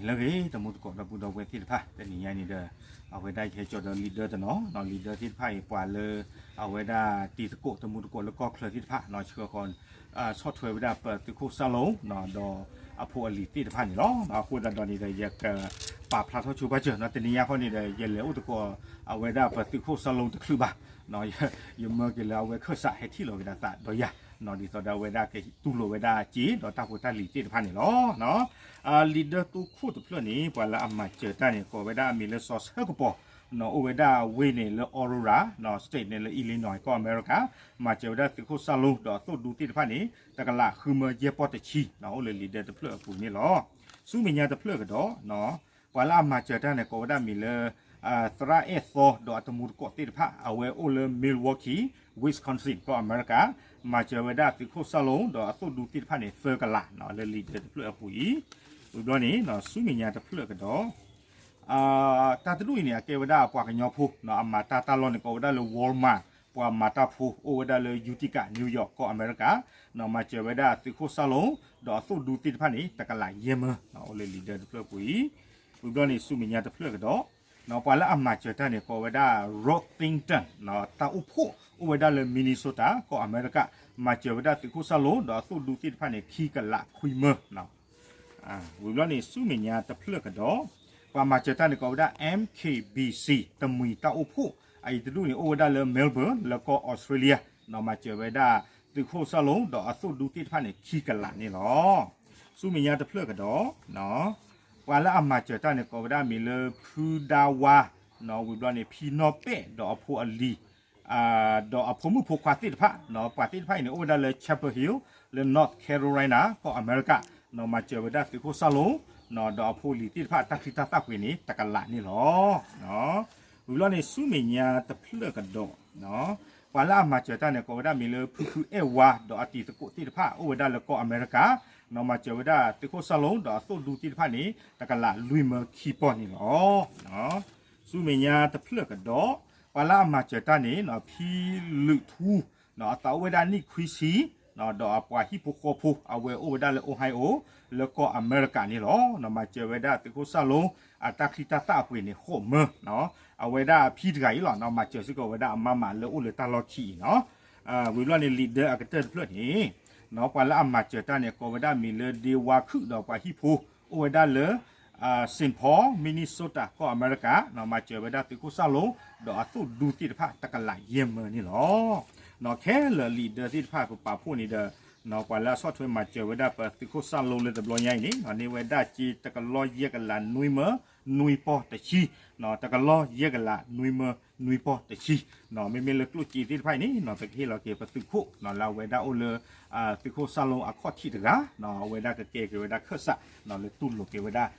လၢအဂ့ၤ တမူတကိးဒီပုၢ်ဒီဝဲၢ်သ့ၣ်တဖၣ် တနံၤညါအံၤန့ၣ်ဒီး အဝဲဒၣ်ယဟဲကၠီဒီး leader တနီၤ leader သ့ၣ်တဖၣ်အံၤ ပှၤလၢ အဝဲဒၣ်တံၤသကိးတမူတကိးလၢကီၢ်ချၢသ့ၣ်တဖၣ် ဆှၢဃီၤ ဆီၣ်ထွဲဝဲဒၣ်ပသုးခိၣ်စၢ်လိ ဒီးအဖိအလံၤသ့ၣ်တဖၣ်န့ၣ်လီၤ. အဃိသတးဒီးန့ၣ်ဒီး ယကပာ်ဖျါထီၣ်ဆိပာ်စၢၤ တနံၤညါဃီန့ၣ်ဒီး ယလဲၤအိၣ်သကိး အဝဲဒၣ်ပသုးခိၣ်စၢ်လိတချုးဘၣ် ယမၢက့ၤလၢအဝဲခၢၣ်စးဟဲထံၣ်လီၤက့ၤဒၣ်သးဒီးယၤ ဒ်သိးဒီးအဝဲဒၣ်ကတူၢ်လိာ်ဝဲဒၣ်စ့ဒီးတၢ်ဖိတၢ်လံၤသ့ၣ်တဖၣ်န့ၣ်လီၤ. leader တိခိၣ်တဖျၢၣ်န့ၣ် ပှၤလၢအမၤစၢၤတၢ်န့ၣ် ကိးဝဲဒၣ်အမံၤလၢစီၤဆၢကပီၤ အိၣ်ဝဲဒၣ်ဝ့ၢ်န့ၣ်လၢ Aurora State န့ၣ်လၢ Illinois ကီၢ်အမဲရကၤ မၤစၢၤဝဲဒၣ်သုးခိၣ်စၢ်လိဒီးအသိၣ်ဒူသ့ၣ်တဖၣ်န့ၣ် တကလးဃုမၢယဲၢ်ပီၢ်တဆံ အိၣ်လၢ leader တဖျၢၣ်အပူၤန့ၣ်လီၤ. ဆူမဲာ်ညါတဖျၢၣ်ကဒီး ပှၤလၢအမၤစၢၤတၢ်န့ၣ် ကိးဝဲဒၣ်မံၤလၢ သရၣ်အဲၣ်သီဒီးအတမူတကိးသ့ၣ်တဖၣ် အဝဲအိၣ်လၢ Milwaukee, Wisconsin ကီၢ်အမဲရကၤ မၤစၢၤဝဲဒၣ်သုးခိၣ်စၢ်လိဒီးအသိၣ်ဒူသ့ၣ်တဖၣ်န့ၣ် သၢကလးလၢ leader တဖျၢၣ်အပူၤအံၤ ဝံၤဘျီန့ၣ် ဆူမဲာ်ညါတဖျၢၣ်ကဒီး တၢ်တဒူၣ်အံၤန့ၣ် အကဲဝဲဒၣ်ပှၤကညီဖိ အမၤတၢ်တၢ်လီၢ်န့ၣ် ကိးဝဲဒၣ်လၢ Walmart ပှၤမၤတၢ်ဖိ အိၣ်ဝဲဒၣ်လၢ Utica, New York ကီၢ်အမဲရကၤ မၤစၢၤဝဲဒၣ်သုးခိၣ်စၢ်လိ ဒီးအသိၣ်ဒူသ့ၣ်တဖၣ်န့ၣ် တကလးယဲၢ်မၢ အိၣ်လၢ leader တဖျၢၣ်အပူၤအံၤ ဝံၤဘျီန့ၣ် ဆူမဲာ်ညါတဖျၢၣ်ကဒီး ပှၤလၢအမၤစၢၤတၢ်န့ၣ် ကိးဝဲဒၣ် Rod Thington တၢ်အိၣ်ဖှိၣ် အိၣ်ဝဲဒၣ်လၢ Minnesota ကီၢ်အမဲရကၤ မၤစၢၤဝဲဒၣ်သုးခိၣ်စၢ်လိ ဒီးအသိၣ်ဒူသ့ၣ်တဖၣ်န့ၣ် ခံကလးခွံမၢ ဝံၤဘျီန့ၣ် ဆူမဲာ်ညါတဖျၢၣ်ကဒီး ပှၤမၤစၢၤတၢ်န့ၣ် ကိးဝဲဒၣ် M K B C တမှံၤတၢ်အိၣ်ဖှိၣ် အအံၤတဒူၣ်န့ၣ် အိၣ်ဝဲဒၣ်လၢ Melbourne လၢကီၢ်အီစထြ့လယါ မၤစၢၤဝဲဒၣ်သုးခိၣ်စၢ်လိ ဒီးအသိၣ်ဒူသ့ၣ်တဖၣ်န့ၣ် ခံကလးန့ၣ်လီၤ. ဆူမဲာ်ညါတဖျၢၣ်ကဒီး ပှၤလၢအမၤစၢၤတၢ်န့ၣ် ကိးဝဲဒၣ်မံၤလၢဖုဒါဝါ ဝံၤဘျီန့ၣ် ဖံနီၣ်ပဲၣ် ဒီးအဖိအလံၤ ဒီးအဖိမုၣ်ဖိခွါသ့ၣ်တဖၣ် ပှၤသ့ၣ်တဖၣ်အံၤန့ၣ် အိၣ်ဝဲဒၣ်လၢ Chapel Hill လၢ North Carolina ကီၢ်အမဲရကၤ မၤစၢၤဝဲဒၣ်သုးခိၣ်စၢ်လိ ဒီးအဖိအလံၤသ့ၣ်တဖၣ် တၢ်ချံတၢ်သၣ်ပှ့ၤန့ၣ် တကလးန့ၣ်လီၤ. ဝံၤဘျီန့ၣ် ဆူမဲာ်ညါတဖျၢၣ်ကဒီး ပှၤလၢအမၤစၢၤတၢ်န့ၣ် ကိးဝဲဒၣ်မံၤလၢဖုဖုအဲၣ်ဝါ ဒီးအတံၤသကိးသ့ၣ်တဖၣ် အိၣ်ဝဲဒၣ်လၢကီၢ်အမဲရကၤ မၤစၢၤဝဲဒၣ်သုးခိၣ်စၢ်လိ ဒီးအသိၣ်ဒူသ့ၣ်တဖၣ်န့ၣ် တကလးလွံၢ်မၢခံပီၢ်န့ၣ်လီၤ. ဆူမဲာ်ညါတဖျၢၣ်ကဒီး ပှၤလၢအမၤစၢၤတၢ်န့ၣ် ဖံလုးထူ အသးအိၣ်ဝဲဒၣ်နံၣ်ခွံဆံ ဒီးအပှၤဟံၣ်ဖိဃီဖိ အဝဲအိၣ်ဝဲဒၣ်လၢ Ohio လၢကီၢ်အမဲရကၤန့ၣ်လီၤ. မၤစၢၤဝဲဒၣ်သုးခိၣ်စၢ်လိ အတၢ်ချံတၢ်သၣ်အပှ့ၤန့ၣ် ဃိးမၢ အဝဲဒၣ်အဖံတဂၤအံၤလီၤ မၤစၢၤစ့ၢ်ကီးဝဲဒၣ်အမါမးလၢအိၣ်လၢတၢ်လီၢ်ခံအံၤနီၤ. ဝံၤဘျီန့ၣ် leader အကတၢၢ်တဖျၢၣ်န့ၣ် ပှၤလၢအမၤစၢၤတၢ်န့ၣ် ကိးဝဲဒၣ်မံၤလၢဒ့ဝါခုၣ် ဒီးပှၤဟံၣ်ဖိ အိၣ်ဝဲဒၣ်လၢ Saint Paul, Minnesota ကီၢ်အမဲရကၤ မၤစၢၤဝဲဒၣ်သုးခိၣ်စၢ်လိ ဒီးအသိၣ်ဒူသ့ၣ်တဖၣ် တကလးယဲၢ်မၢန့ၣ်လီၤ. ခဲလၢာ် leader သ့ၣ်တဖၣ် ပပာ်ဖှိၣ်န့ၣ်ဒီး ပှၤလၢအဆီၣ်ထွဲမၤစၢၤဝဲဒၣ်ပသုးခိၣ်စၢ်လိလၢတဘျီညါအံၤန့ၣ် န့ၢ်ဝဲဒၣ်စ့တကလီၢ်ယဲၢ်ကလးနွံမၢ နွံပီၢ်တဆံ တကလီၢ်ယဲၢ်ကလးနွံမၢ နွံပီၢ်တဆံ မ့မ့ၢ်လၢကျိၣ်စ့သ့ၣ်တဖၣ်အံၤန့ၣ် ပကဟ့ၣ်လီၤက့ၤပသုးခိၣ် လၢအဝဲဒၣ်အိၣ်လၢ သုးခိၣ်စၢ်လိအခီၣ်ထံးတဂၤ အဝဲဒၣ်ကကဲက့ၤဝဲဒၣ်ခၢၣ်စး လၢတူၢ်လိာ်က့ၤဝဲဒၣ်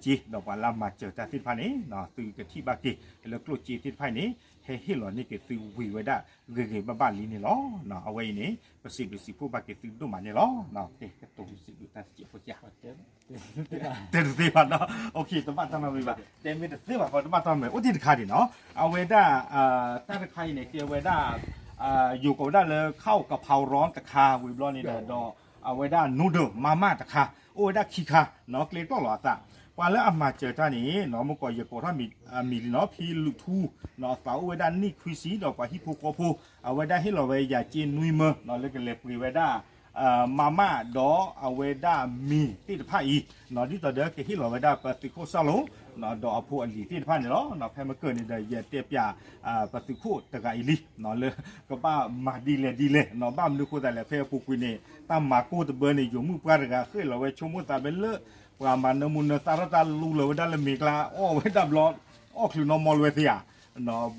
ကျိၣ်စ့ ဒီးပှၤလၢအမၤစၢၤတၢ်သ့ၣ်တဖၣ်န့ၣ် သုကထံၣ်ဘၣ်က့ၤ လၢကျိၣ်စ့သ့ၣ်တဖၣ်အံၤန့ၣ် ဟဲဟ့ၣ်လီၤန့ၢ်က့ၤသုဝံၤဝဲဒၣ်ဂ့ၤဂ့ၤဘၣ်ဘၣ်လံန့ၣ်လီၤ. အဝဲအံၤန့ၣ် ပစံးဘျုးစံးဖှိၣ်ဘၣ်က့ၤသုဒိၣ်မးန့ၣ်လီၤ. ကတိၤစံးဘျုးတၢ်စံးဖိစံး တဲတသ့ဘၣ်နီၤ တဘၣ်တၢ်နီတမံၤဘၣ် တဲမ့ၢ်တသ့ဘၣ်ဃီ တဘၣ်တၢ်နီတမံၤ အိၣ်တ့ၢ်တခါဒံးနီၤ အဝဲဒၣ် တၢ်တခါအံၤန့ၣ် ကဲဝဲဒၣ် ယိၤကိးဝဲဒၣ်လၢ ခၣ်အိၣ်ကဖီရီတခါ ဝံၤဘျီန့ၣ်ဒီး ဒီးအဝဲဒၣ် noodle မၤမၢ်တခါ အိၣ်ဝဲဒၣ်ခံခါ ကျဲကျီၢ်လီၤအသး ပှၤလၢအမၤစၢၤတၢ်န့ၣ် မ့ၢ်ကီးယကိးထီၣ်မံၤလံနီၤ ဖံလုးထူ အသးအိၣ်ဝဲဒၣ်နံၣ်ခွံဆံ ဒီးပှၤဟံၣ်ဖိဃီဖိ အဝဲဒၣ်ဟ့ၣ်လီၤဝဲယၤစ့နွံမၢ လၢကလဲၤပှ့ၤဝဲဒၣ် မၤမၢ်ဒီးအဝဲဒၣ်မံၤသ့ၣ်တဖၣ်အံၤ ဒ်သိးဒီးကဟ့ၣ်လီၤဝဲဒၣ်ပသုးခိၣ်စၢ်လိ ဒီးအဖိအလံၤသ့ၣ်တဖၣ်န့ၣ်လီၤ. ဖဲမ့ၢ်ကၢၢ်န့ၣ်ဒီး ယတဲပၠး ပသုးခိၣ်တဂၤအံၤလံ လၢကဘၣ်မၤဒ်လဲၣ်ဒ်လဲၣ် ဘၣ်မနုၤဃိသတးလဲၣ် ဖဲအပူၤကွံာ်န့ၣ် တၢ်မၤကိၢ်တဘၢန့ၣ် ယိၤမုၣ်ပှၢ်တဂၤဃ့ၢ်လီၤဝဲဆိကမိၣ်သးဖဲလၢ ပှၤမၤနၢမူနၢသၣ်ထီၣ်တၢ်လူလီၤဝဲဒၣ်လၢမ့ၤကျါ အီၣ်ဝဲဒၣ်ဘျီ အီၣ်ချုးနီၢ်မီလွဲသ့ဧါ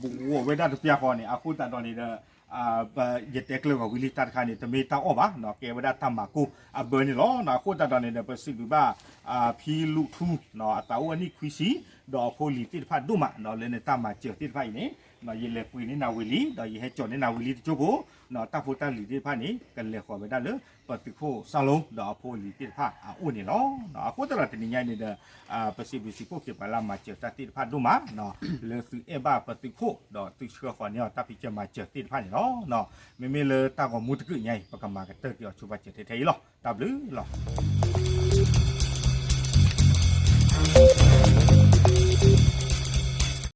ဘှီးဝဲဒၣ်တပျၢ်ဃီန့ၣ် အဃိသတးဒီးန့ၣ်ဒီး ယတဲကျၢၤဂီၤဝံၤလံ တၢ်တခါန့ၣ် တမ့ၢ်တၢ်အီၣ်ဘၣ် ကဲဝဲဒၣ်တၢ်မၤကိၢ်အဘၢန့ၣ်လီၤ. အဃိသတးဒီးန့ၣ်ဒီး ပစံးဘျုးဘၣ် ဖံလုးထူ အသးအိၣ်အနံၣ်ခွံဆံ ဒီးအဖိအလံၤသ့ၣ်တဖၣ်ဒိၣ်မး လၢနတၢ်မၤစၢၤသ့ၣ်တဖၣ်အံၤန့ၣ် ယလဲၤပှ့ၤန့ၢ်နၤဝံၤလံ ဒီးယဟဲကၠီၣ်န့ၢ်နၤဝံၤလံတကၠိဖိ တၢ်ဖိတၢ်လံၤသ့ၣ်တဖၣ်န့ၣ် ကလဲၤဃီၤဝဲဒၣ်လၢ ပသုးခိၣ်စၢ်လိ ဒီးအဖိအလံၤသ့ၣ်တဖၣ်အအိၣ်န့ၣ်လီၤ. အဃိသတးဒီးတနံၤညါအံၤန့ၣ်ဒီး ပစံးဘျုးစံးဖှိၣ်က့ၤပှၤလၢအမၤစၢၤတၢ်သ့ၣ်တဖၣ်ဒိၣ်မး လၢသုအဲၣ်ဘၣ်ပသုးခိၣ် ဒီးသုဆှၢဃီၤန့ၢ်အီၤတၢ်ဖံးစၢၤမၤစၢၤသ့ၣ်တဖၣ်န့ၣ်လီၤ. မ့မ့ၢ်လၢတၢ်ဂီၤမူတကုးညါအံၤ ပကမၤကတၢၢ်က့ၤအီၤဆိပာ်စၢၤထဲထဲအံၤလီၤ. တၢ်ဘျုးလီၤ.